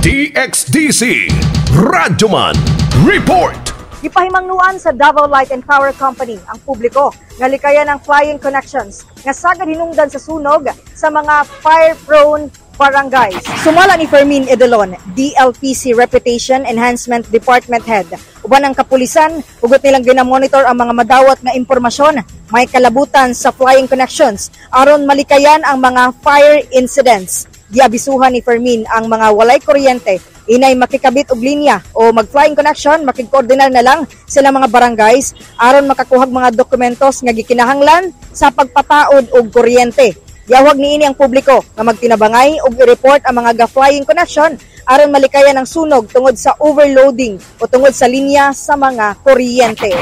DXDC Radyoman Report. Gipahimangnuan sa Davao Light and Power Company ang publiko nga likayan ang flying connections nga sagad hinungdan sa sunog sa mga fire-prone barangays. Sumala ni Fermin Edelon, DLPC Reputation Enhancement Department Head, uban ang kapulisan, hugot nilang ginamonitor ang mga madawat nga impormasyon may kalabutan sa flying connections aron malikayan ang mga fire incidents. Giabisuhan ni Fermin ang mga walay kuryente inay makikabit og linya o mag-flying connection, makigkoordinar na lang sila mga barangays aron makakuhag mga dokumentos nga gikinahanglan sa pagpataod og kuryente. Giawhag niini ang publiko nga magtinabangay og i-report ang mga ga-flying connection aron malikayan ang sunog tungod sa overloading o tungod sa linya sa mga kuryente.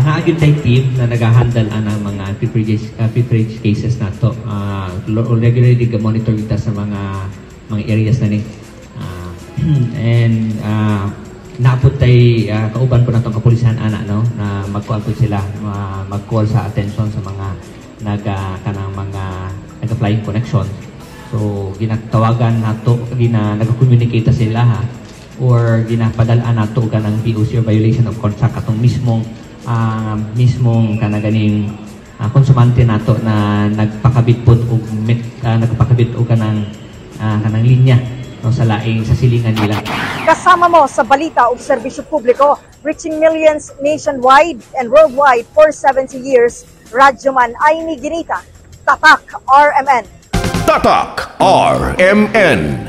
Naa gyud tay team na nag-handle anang mga pilferage cases nato. Regularly ga-monitor kita sa mga areas na ni. And naa pod tay kauban po natong kapulisan ana, no, na magkuan po sila, mag-call sa attention sa mga naga kanang mga naga-flying connection. So ginatawagan nato, gina nag-communicate sila ha, or ginapadal-an nato kanang VOC or violation of contract atong mismong kana ganing konsumante nato na nagpakabit pod og nagpakabit og kanang linya, no, sa laing sa silingan nila. Kasama mo sa balita ug serbisyo publiko, reaching millions nationwide and worldwide for 70 years, Radyoman Aimee Ginita, Tatak RMN. Tatak RMN.